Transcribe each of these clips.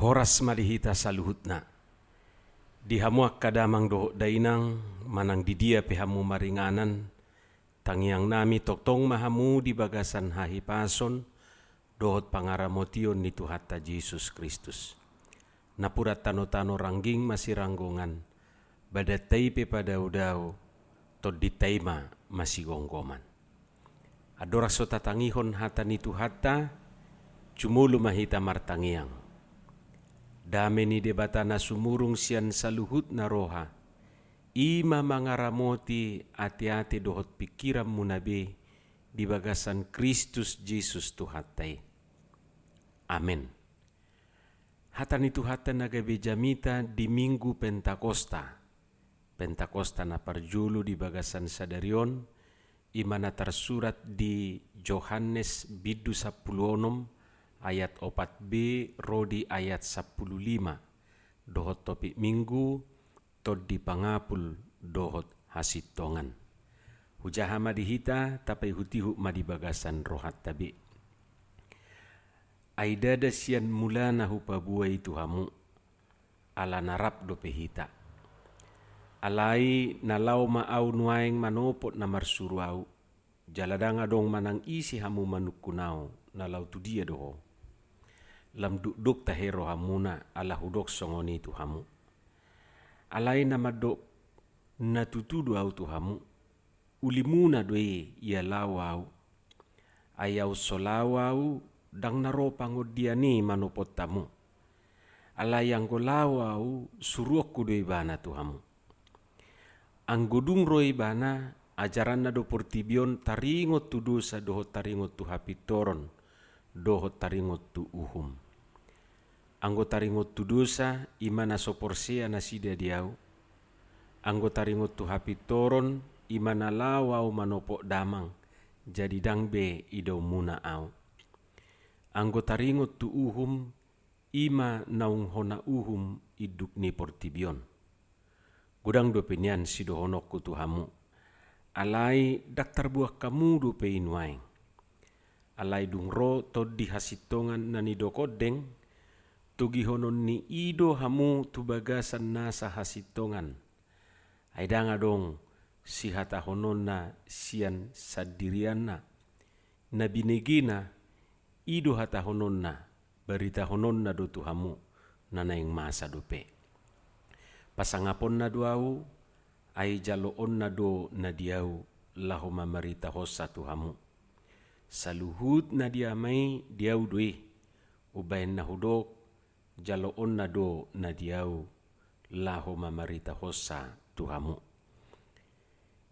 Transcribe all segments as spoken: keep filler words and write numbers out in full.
Horas ma di hita saluhutna. Di hamu angka damang dohot dainang, manang di dia pe hamu maringanan, tangiangnami tongtong ma hamu di bagasan hahipason dohot pangaramotion ni Tuhanta Jesus Kristus. Napuran tanotano rangging masiranggongan, badanta i pe padaodao, tondinta i ma masigomgoman. Andorang so tatangihon hata ni Tuhanta, jumolo ma hita martangiang. Dame ni Debata na sumurung sian saluhutna roha, i ma mangaramoti ateate dohot pingkiranmuna be di bagasan Kristus Jesus Tuhanta i. Amen. Hata ni Tuhanta na gabe jamita di Minggu Pentakosta. Pentakosta na parjolo di bagasan sadari on, i ma na tarsurat di Johannes bindu sampulu onom ayat opat b ro di ayat sampulu lima, dohot topik Minggu, Tondi Pangapul dohot Hasintongan. Hujaha ma di hita, tapaihutihut ma di bagasan rohanta be. Ai ndada sian mulana hupaboa i tu hamu, ala na rap dope hita. Alai na laho ma ahu nuaeng manopot na marsuru ahu, jala ndang adong manang ise hamu manungkun ahu, na laho tu dia do ho. Lam dokdok tahe rohamuna, ala hudok songon i tu hamu. Alai na mandok na tutu do ahu tu hamu, ulimuna do i ia laho ahu. Ai aut so laho ahu, ndang na ro pangondian i manopot hamu. Alai anggo laho ahu, suruonku do ibana tu hamu. Anggo dung ro ibana, ajaranna do portibi on taringot tu dosa dohot taringot tu hapintoron, dohot taringot tu uhum. Anggo taringot tu dosa, i ma na so porsea nasida di ahu. Anggo taringot tu hapintoron, i ma na laho ahu manopot damang, jadi ndang be idaonmuna ahu. Anggo taringot tu uhum, i ma naung hona uhum induk ni portibi on. Godang dope nian sidohononku tu hamu. Alai ndang tarboan hamu dope i nuaeng. Alai dung ro Tondi Hasintongan na nidok ondeng, togihononni i do hamu tu bagasan nasa hasintongan. Ai ndang adong sihatahononna sian sandirianna. Na binegena, i do hatahononna, baritahononna do tu hamu, na naeng masa dope. Pasangaponna do ahu, ai jaloonna do na di ahu, laho mamaritahonsa tu hamu. Saluhut na di Ama i di ahu do i, umbahen na hudok, jaloonna do na di ahu, laho mamaritahonsa tu hamu.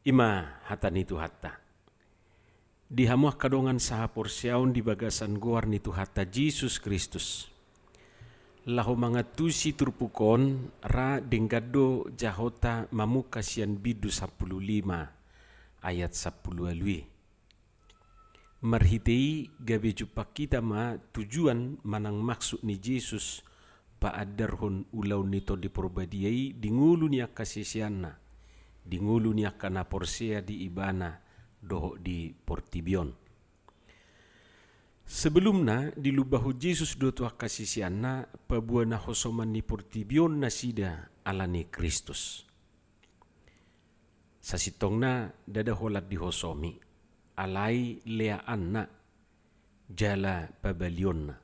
I ma hata ni Tuhanta. Di hamu angka dongan sahaporseaon di bagasan goar ni Tuhanta Jesus Kristus. Laho mangantusi turpuk on, ra denggan do jahonta mamungka sian bindu sampulu lima ayat sampulu ualu i. Marhite i gabe jumpang hita ma tujuan manang maksud ni Jesus paandarhon ulaon ni Tondi Porbadia i di ngolu ni angka siseanna, di ngolu ni angka na porsea di Ibana dohot di portibi on. Sebelumna dilumbahon Jesus do tu angka siseanna paboa na hosoman ni portibi on nasida ala ni Kristus. Sasintongna ndada holan dihosomi, alai leaanna jala pabalionna.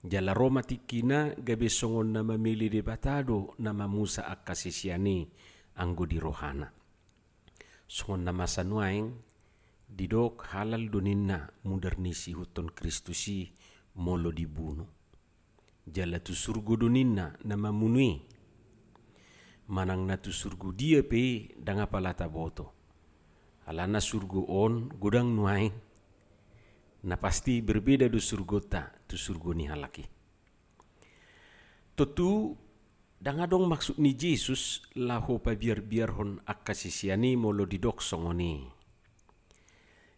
Jala ro ma tingkina gabe songon na mamele Debata do na mamusa angka sisean i anggo di rohana. Songon na masa nuaeng, didok halal do ninna mudar ni siihuthon Kristus i molo dibunu. Jala tu surgo do ninna na mamunu i. Manang na tu surgo dia pe i ndang apala taboto. Alana surgo on godang nuaeng. Na pasti berbeda do surgonta tu surgo ni halak i. Tontu ndang adong maksud ni Jesus laho pabiarbiarhon angka sisean i molo didok songon i.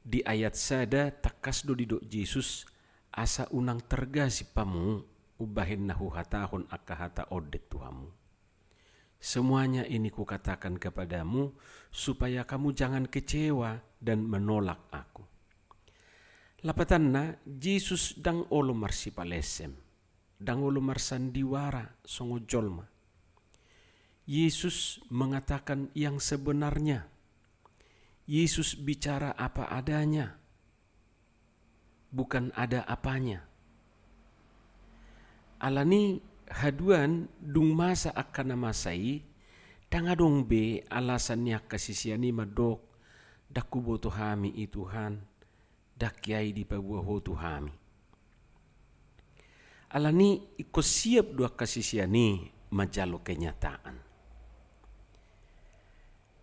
Di ayat sada tangkas do didok Jesus, asa unang targasip hamu umbahen na huhatahon angka hata ondeng tu hamu. Semuanya ini kukatakan kepadamu, supaya kamu jangan kecewa dan menolak Aku. Lapatanna, Jesus ndang olo marsipalesem. Ndang olo marsandiwara songon jolma. Yesus mengatakan yang sebenarnya. Yesus bicara apa adanya, bukan ada apanya. Alani haduan dung masa angka na masa i, ndang adong be alasan ni angka sisean i mandok, "Ndang huboto hami i Tuhan, ndang hea i dipaboa Ho tu hami." Alani ingkon siap do angka sisean i manjalo kenyataan.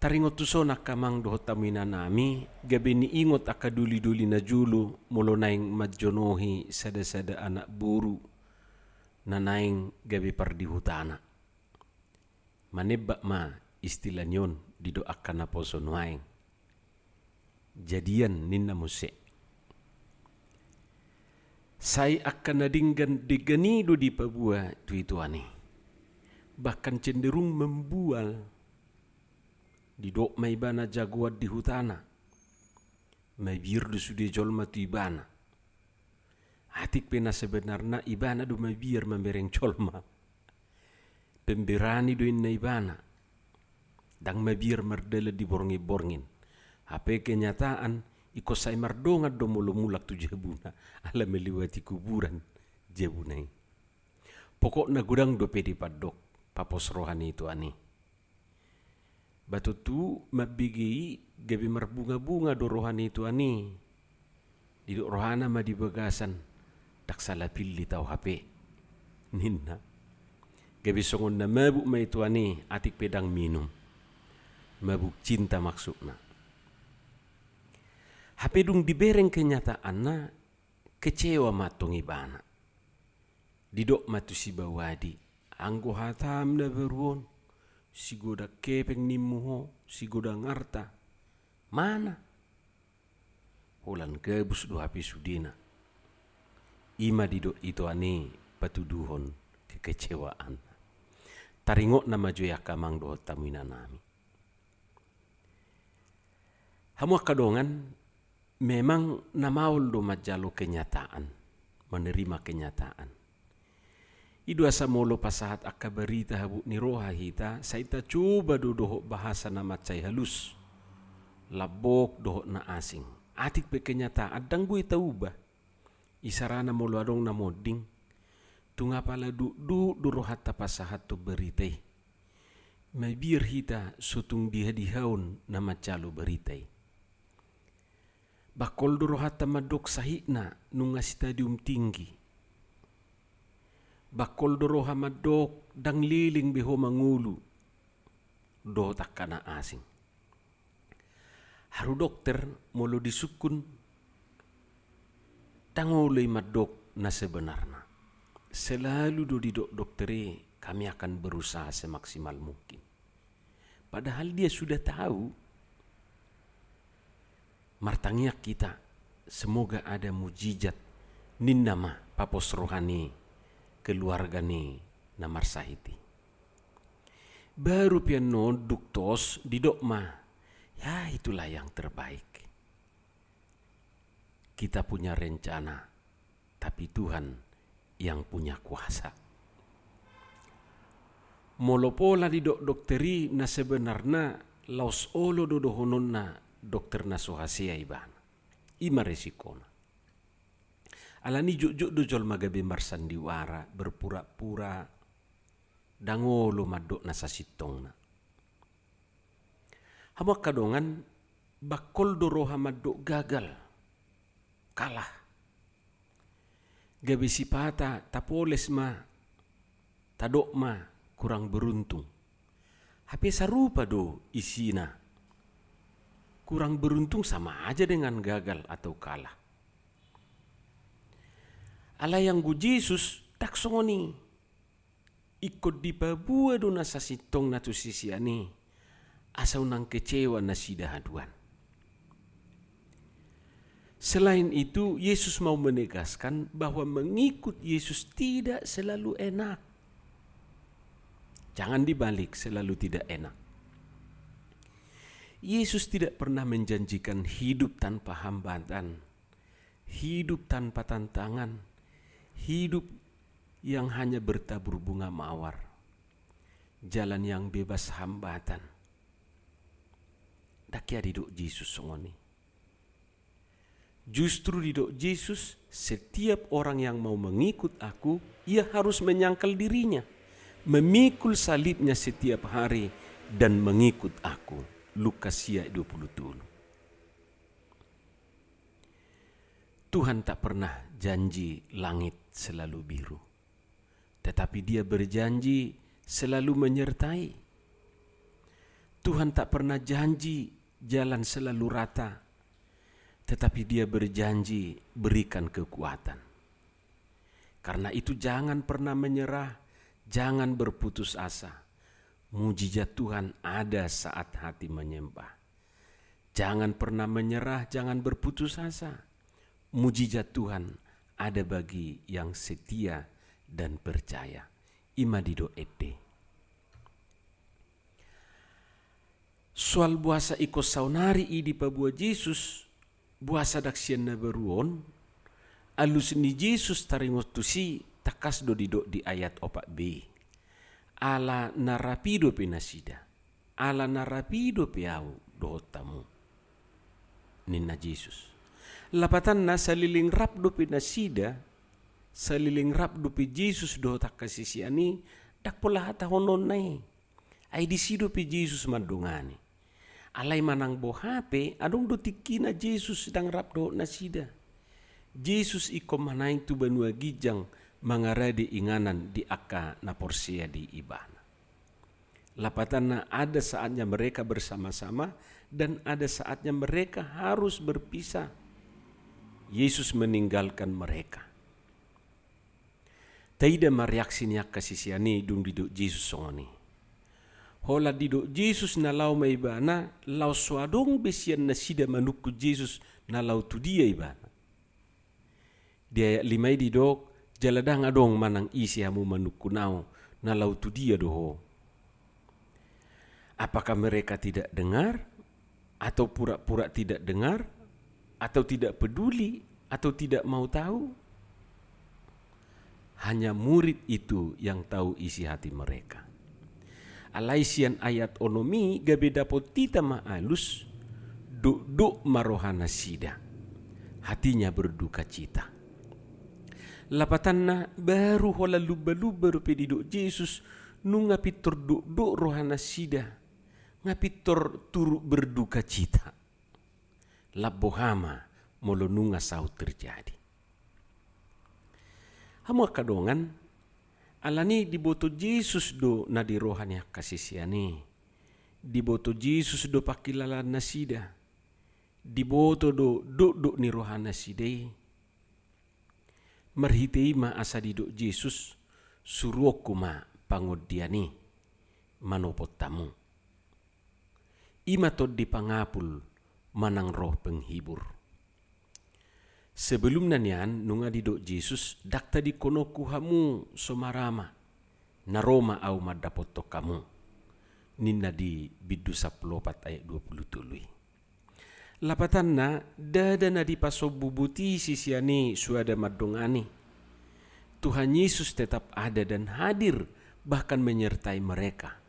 Taringot tuson angka amang dohot hamu inanami, gabe niingot angka doli-doli na jolo molo naeng manjonohi sada-sada anak boru na naeng gabe pardihutana. Manembak ma istilah ni on didok angka naposo nuaeng. Jadian ninna muse. Sai angka na denggan, denggan i do dipaboa tu itoan i. Bahkan cenderung membual. Didok ma ibana jagoan di hutana. Mabiar do sude jolma tu ibana. Atik pe na sebenarna ibana do mabiar mambereng jolma. Pemberani do inna ibana. Ndang mabiar mardalan di borngin-borngin. Hape kenyataan ingkon sai mardongan do molo mulak tu jabuna. Ala melewati kuburan jabuna i. Pokokna godang dope dipandok papos roha ni itoan i. Ba tontu mambege i gabe marbunga-bunga do roha ni itoan i. Didok rohana ma di bagasan, "Ndang sala pillit au hape," ninna. Gabe songon na mabuk ma itoan i, atik pe ndang minum. Mabuk cinta maksudna. Hape dung dibereng kenyataanna, kecewa ma antong ibana. Didok ma tu si Bawadi, "Anggo hatam na baru on, sigodang hepeng nimmu ho, sigodang arta, mana? Holan gabus do hape sudena." I ma didok itoan i patuduhon kekecewaanna. Taringotna ma jo i angka amang dohot hamu inanami. Hamu angka dongan, memang na maol do manjalo kenyataan, menerima kenyataan. I do asa molo pasahat angka barita habot ni roha hita, sai tacoba do dohot bahasa na mansai halus, lambok dohot na asing. Atik pe kenyataan ndang boi taubah. Isarana molo adong na monding, tung apala dukduk do rohanta pasahathon barita i. Mabiar hita so tung diha-dihaon na manjalo barita i. Bangkol do rohanta mandok sahitna nunga stadium tinggi. Bangkol do roha mandok ndang leleng be ho mangolu dohot angka na asing. Haru dokter molo disungkun, ndang olo i mandok na sebenarna. Selalu do didok dokter i, "Kami akan berusaha semaksimal mungkin." Padahal dia sudah tahu. Martangiang hita, semoga ada mujizat, ninna ma papos roha ni keluarga ni na marsahit i. Baru pe annon dung tos didok ma, "Ya, itulah yang terbaik." Kita punya rencana, tapi Tuhan yang punya kuasa. Molo pola didok dokter i, na sebenarna laos olo do dohononna dokter na so hasea ibana. I ma resikona. Alani jotjot do jolma gabe marsandiwara, berpura-pura, ndang olo mandok na sasintongna. Hamu angka dongan, bangkol do roha mandok gagal, kalah. Gabe sipata tapoles ma, tadok ma kurang beruntung. Hape sarupa do isina. Kurang beruntung sama aja dengan gagal atau kalah. Alai anggo Jesus ndang songon i. Ingkon dipaboa do na sasintongna tu sisean i, asa unang kecewa nasida haduan. Selain itu, Yesus mau menegaskan bahwa mengikut Yesus tidak selalu enak. Jangan dibalik, selalu tidak enak. Yesus tidak pernah menjanjikan hidup tanpa hambatan, hidup tanpa tantangan, hidup yang hanya bertabur bunga mawar, jalan yang bebas hambatan. Ndang hea didok Jesus songon i. Justru didok Jesus, setiap orang yang mau mengikut Aku, ia harus menyangkal dirinya, memikul salibnya setiap hari, dan mengikut Aku. Lukas sia dua puluh tolu. Tuhan tak pernah janji langit selalu biru, tetapi Dia berjanji selalu menyertai. Tuhan tak pernah janji jalan selalu rata, tetapi Dia berjanji berikan kekuatan. Karena itu, jangan pernah menyerah, jangan berputus asa. Mujizat Tuhan ada saat hati menyembah. Jangan pernah menyerah, jangan berputus asa. Mujizat Tuhan ada bagi yang setia dan percaya. I ma didok ende. Soal boasa ingkon saonari i dipaboa Jesus, boasa ndang sian na baru on, alus ni Jesus taringot tusi tangkas do didok di ayat opat b. Ala na rapi dope nasida. Ala na rapi dope Ahu dohot hamu, ninna Jesus. Lapatanna saleleng rap dope nasida, saleleng rap dope Jesus dohot angka sisean i, ndang pola hatahononna i. Ai disi dope Jesus mandongani. Alai manang boha pe, adong do tingkina Jesus ndang rap dohot nasida. Jesus ingkon manaek tu banua ginjang mangarade inganan di angka na porsea di Ibana. Lapatanna ada saatnya mereka bersama-sama dan ada saatnya mereka harus berpisah. Yesus meninggalkan mereka. Taida ma reaksi ni angka sisean i dung didok Jesus songon i. Holan didok Jesus na laho ma Ibana, laos so adong be sian nasida manungkun Jesus na laho tu dia Ibana. Di ayat lima i didok, jala ndang adong manang ise hamu manungkun Ahu, na laho tu dia do ho. Apakah mereka tidak dengar? Atau pura-pura tidak dengar? Atau tidak peduli? Atau tidak mau tahu? Hanya murid itu yang tahu isi hati mereka. Alai sian ayat onom i gabe dapot hita ma alus, dokdok ma roha nasida. Hatinya berduka cita. Lapatanna baru holan lumba-lumba dope didok Jesus, nunga pintor dokdok roha nasida, nga pintor turut berduka cita. Lam boha ma molo nunga saut terjadi. Hamu angka dongan, alani diboto Jesus do na di roha ni angka sisean i. Diboto Jesus do pangkilalaan nasida. Diboto do dokdok ni roha nasida i. Marhite i ma asa didok Jesus, suruonku ma pangondian i manopot hamu. I ma tondi pangapul manang roh penghibur. Sebelumna nian nunga didok Jesus, ndang tadingkononku hamu so marama, na ro ma Ahu mandapothon hamu, ninna di bindu sampulu opat ayat dua pulu tolu i. Lapatanna, ndada na dipasombu boti sisean i suada mandongani. Tuhan Yesus tetap ada dan hadir, bahkan menyertai mereka,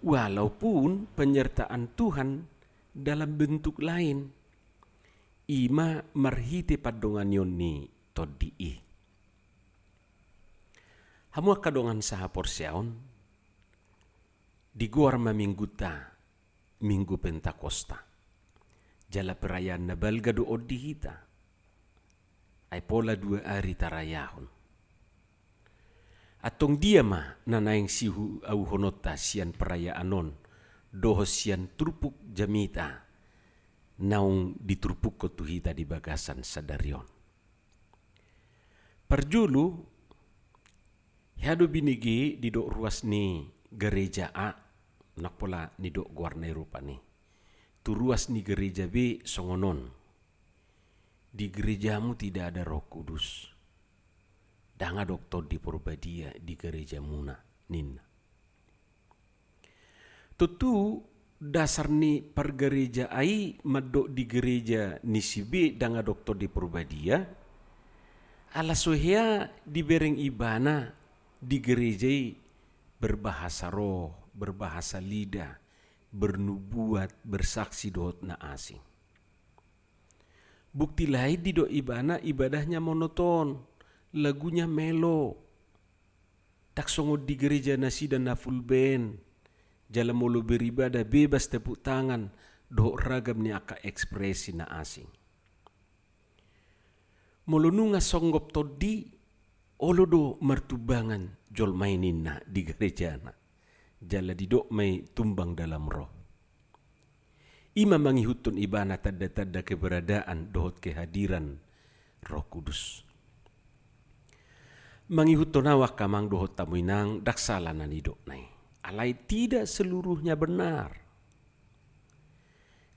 walaupun penyertaan Tuhan dalam bentuk lain. I ma marhite pandonganion ni tondi i. Hamu angka dongan sahaporseaon, digoar ma mingguta Minggu Pentakosta. Jala perayaan na balga do on di hita. Ai pola dua ari tarayahon. Antong dia ma na naeng sihuauhononta sian perayaan on, dohot sian turpuk jamita naung diturpukkon tu hita di bagasan sadari on. Parjolo, hea do binege didok ruas ni gareja A, ndang pola nidok goarna i rupani. Tu ruas ni gareja B songon on. Di gerejamu tidak ada Roh Kudus. Ndang adong Tondi Porbadia di gerejamuna, ninna. Tontu dasar ni pargereja A i mandok di gereja ni si B ndang adong Tondi Porbadia, ala so hea dibereng ibana di gereja i berbahasa roh, berbahasa lidah, bernubuat, bersaksi dohot na asing. Bukti lain didok ibana, ibadahnya monoton, lagunya melo. Ndang songon di gereja nasida na full band, jala molo beribadah bebas tepuk tangan, dohot ragam ni angka ekspresi na asing. Molo nunga songgop tondi, olo do martumbangan jolma i ninna di gerejana. Jala didok ma i tumbang dalam roh. I ma mangihuthon ibana tanda-tanda keberadaan dohot kehadiran Roh Kudus. Mangihuthon au angka amang dohot hamu inang, ndang sala na nidokna i. Alai tidak seluruhnya benar.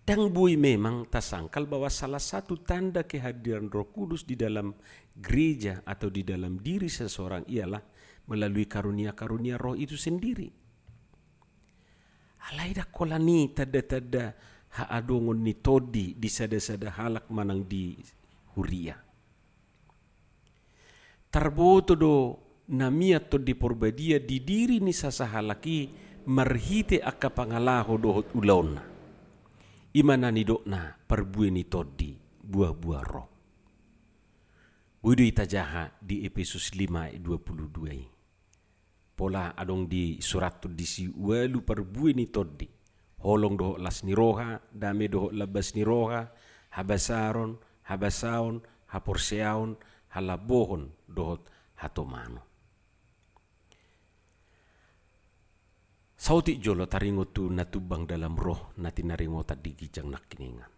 Ndang boi memang tasangkal bahwa salah satu tanda kehadiran Roh Kudus di dalam gereja atau di dalam diri seseorang ialah melalui karunia-karunia Roh itu sendiri. Alai ndang holan i tanda-tanda haadongon ni tondi di sada-sada halak manang di huria. Tarboto do na mian Tondi Porbadia di diri ni sasahalak i marhite angka pangalaho dohot ulaonna. I ma na nidokna parbue ni tondi, buah-buah roh. Boi do itajaha di Epesus lima ayat dua puluh dua i. Pola adong disurathon disi ualu parbue ni tondi. Holong dohot las ni roha, dame dohot lambas ni roha, habasaron, habasaon, haporseaon, halambohon, dohot hatomanon. Saotik jolo taringot tu na tumbang dalam roh na tinaringotan di ginjang nangkiningan.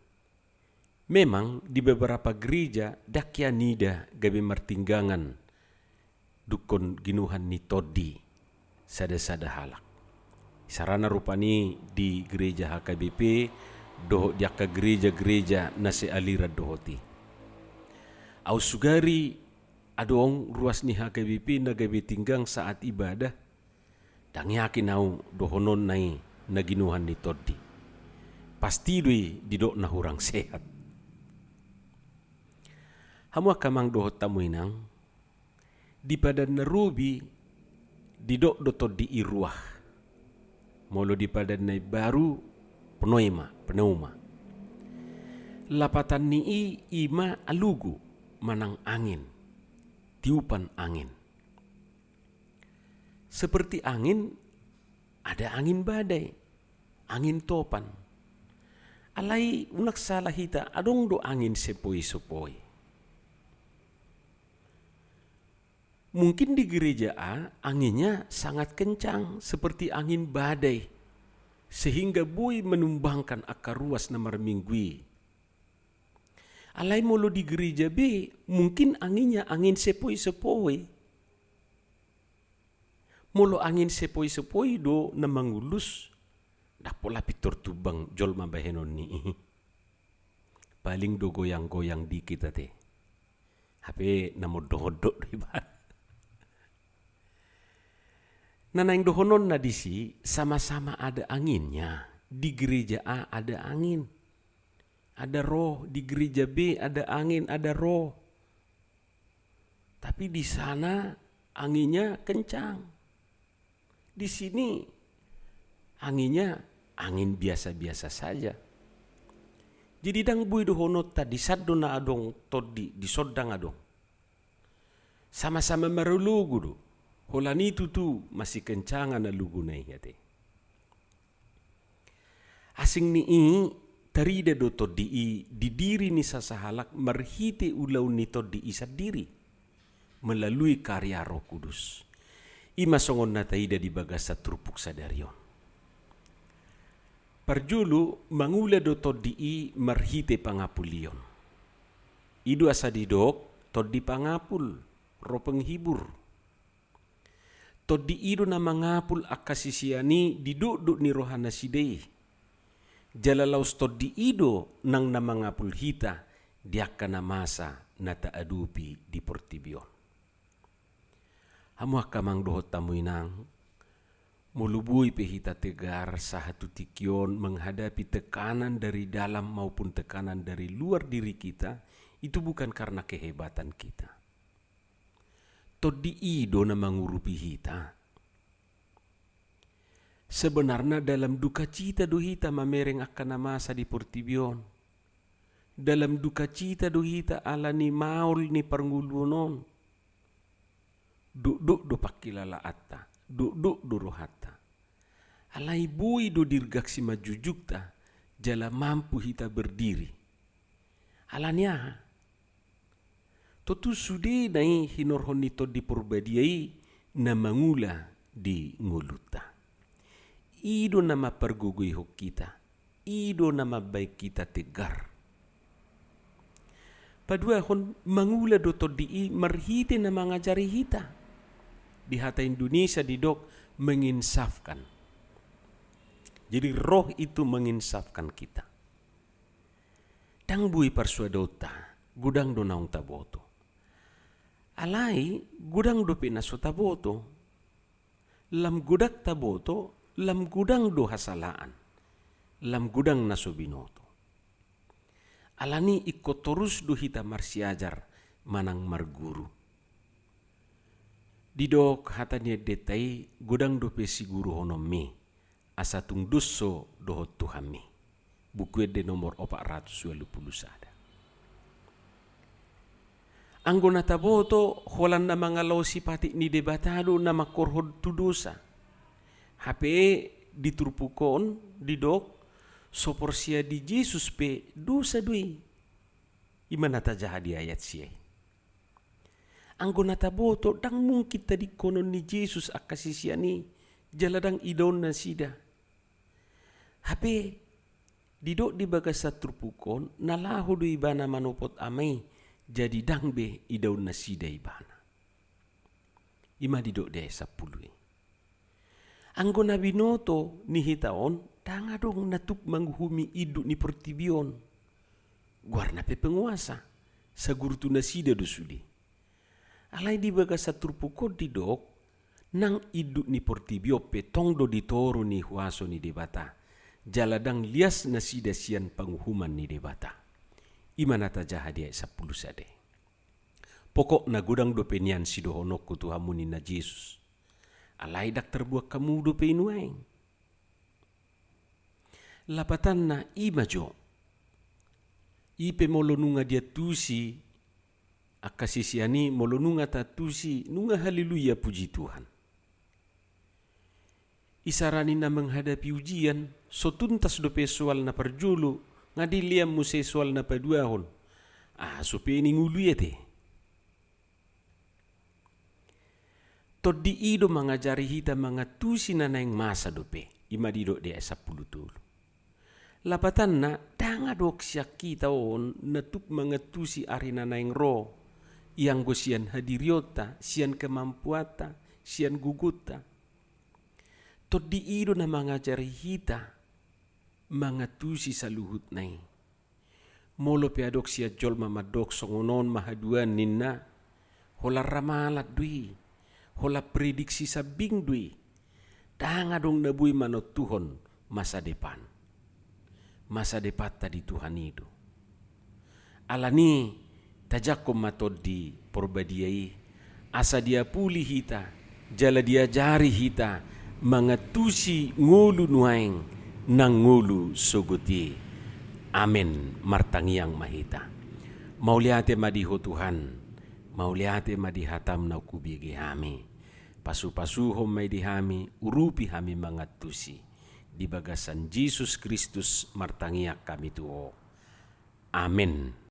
Memang di beberapa gereja ndang hea nida gabe martinggangan dungkon ginuhan ni tondi sada-sada halak. Isarana rupani di gereja H K B P dohot di angka gereja-gereja na sealiran dohot i. Au sugari adong ruas ni H K B P na gabe tinggang saat ibadah, ndang yakin au dohononna i na ginuhan ni tondi. Pasti do i didok na hurang sehat. Hamu angka amang dohot hamu inang, di Padan na Robi didok do tondi i ruah. Molo di Padan na Imbaru, pneuma, pneuma. Lapatan ni i i ma alugu manang angin, tiupan angin. Seperti angin, ada angin badai, angin topan. Alai unang sala hita, adong do angin sepoi-sepoi. Mungkin di gereja A anginnya sangat kencang seperti angin badai, sehingga boi menumbangkan angka ruas na marminggu i. Alai molo di gereja B mungkin anginnya angin sepoi-sepoi. Molo angin sepoi-sepoi do na mangulus, ndang pola pintor tumbang jolma bahenon ni i. Paling do goyang-goyang dikit ate. Hape na mondok-ondok do iba. Na naeng dohononna disi sama-sama ada anginnya. Di gereja A ada angin, ada roh, di gereja B ada angin, ada roh. Tapi di sana anginnya kencang. Di sini anginnya angin biasa-biasa saja. Jadi ndang boi dohononta di san do na adong tondi, di son ndang adong. Sama-sama marlugu do. Holan i tutu masikencangan aluguna i ate. Asing ni i, tarida do tondi i di diri ni sasahalak marhite ulaon ni tondi i sandiri, melalui karya Roh Kudus. I ma songon na taida di bagasan turpuk sadari on. Parjolo, mangula do tondi i marhite pangapulion. I do asa didok tondi pangapul, roh penghibur. Tondi i do na mangapul angka sisean i di dokdok ni rohanasida i. Jala laos tondi i do nang na mangapul hita di angka na masa na taadopi di portibi on. Hamu angka amang dohot hamu inang, molo boi pe hita tegar sahat tu tingki on menghadapi tekanan dari dalam maupun tekanan dari luar diri kita, itu bukan karena kehebatan kita. Tondi i do na mangurupi hita. Sebenarna dalam dukacita do hita mamereng angka na masa di portibi on. Dalam dukacita do hita ala ni maol ni parngoluon on. Dokdok do pangkilalaanta, dokdok do rohanta. Alai boi do dirgak simanjujungta, jala mampu hita berdiri. Ala ni aha? Tontu sudena i hinorhon ni Tondi Porbadia i na mangula di ngolunta. I do na mampargogoihon hita, i do na mambahen hita tegar. Paduahon, mangula do Tondi i marhite na mangajari hita. Di hata Indonesia didok menginsafkan. Jadi roh itu menginsafkan kita. Ndang boi parsoadonta, godang do naung taboto. Alai, godang dope na so taboto. Lam godang taboto, lam godang do hasalaan. Lam godang na so binoto. Ala ni ingkon torus do hita marsiajar manang marguru. Didok hata ni endenta i, godang dope siguruhononmi, asa tung dos ho dohot Tuhanmi. Buku Ende nomor opat ratus ualu pulu sada. Anggo na taboto, holan na mangalaosi patik ni Debata do na mangkorhon tu dosa. Hape di turpuk on didok, so porsea di Jesus pe dosa do i. I ma na tajaha di ayat sia i. Anggo na taboto, ndang mungkin tadingkonon ni Jesus angka sisean i, jala ndang idaon nasida. Hape, didok di bagasan turpuk on, na laho do ibana manopot Ama i, jadi ndang be idaon nasida ibana. I ma didok di ayat sampulu i. Anggo na binoto ni hita on, ndang adong na tuk manguhumi induk ni portibi on. Goarna pe penguasa, saguru tu nasida do sude. Alai di bagasan turpuk on didok, nang induk ni portibi on pe tong do di toru ni huaso ni Debata, jala ndang lias nasida sian panguhuman ni Debata. I ma na tajaha di ayat sampulu sada i. Pokokna godang dope nian sidohononku tu hamu ninna Jesus. Alai ndang tarbuat hamu dope i nuaeng. Lapatanna i ma jo. I pe molo nunga diantusi angka sisean i, molo nunga taantusi, nunga haleluya puji Tuhan. Isara ni na menghadapi ujian, so tuntas dope soal na parjolo, nga dilehon muse soal na paduahon. Aha supaya ni ngolu i ate? Tondi i do mangajari hita mangantusi na naeng masa dope, i ma didok di ayat sampulu tolu. Lapatanna, ndang adong sian hita on na tuk mangantusi ari na naeng ro, ianggo sian hadirionta, sian kemampuanta, sian gogonta. Tondi i do na mangajari hita mangantusi saluhutna i. Molo pe adong sian jolma mandok songon on ma haduan ninna, holan ramalan do i, holan prediksi sambing do i. Ndang adong na boi manontuhon masa depan. Masa depanta di Tuhan i do. Ala ni tajangkon ma Tondi Porbadia i, asa diapuli hita, jala diajari hita, mangantusi ngolu nuaeng, nang ngolu sogot i. Amen, martangiang ma hita. Mauliate ma di Ho Tuhan, mauliate ma di hatam na hubege hami. Pasupasuhon ma i di hami, urupi hami mangantusi. Di bagasan Jesus Kristus martangiang hami tu Ho. Amen.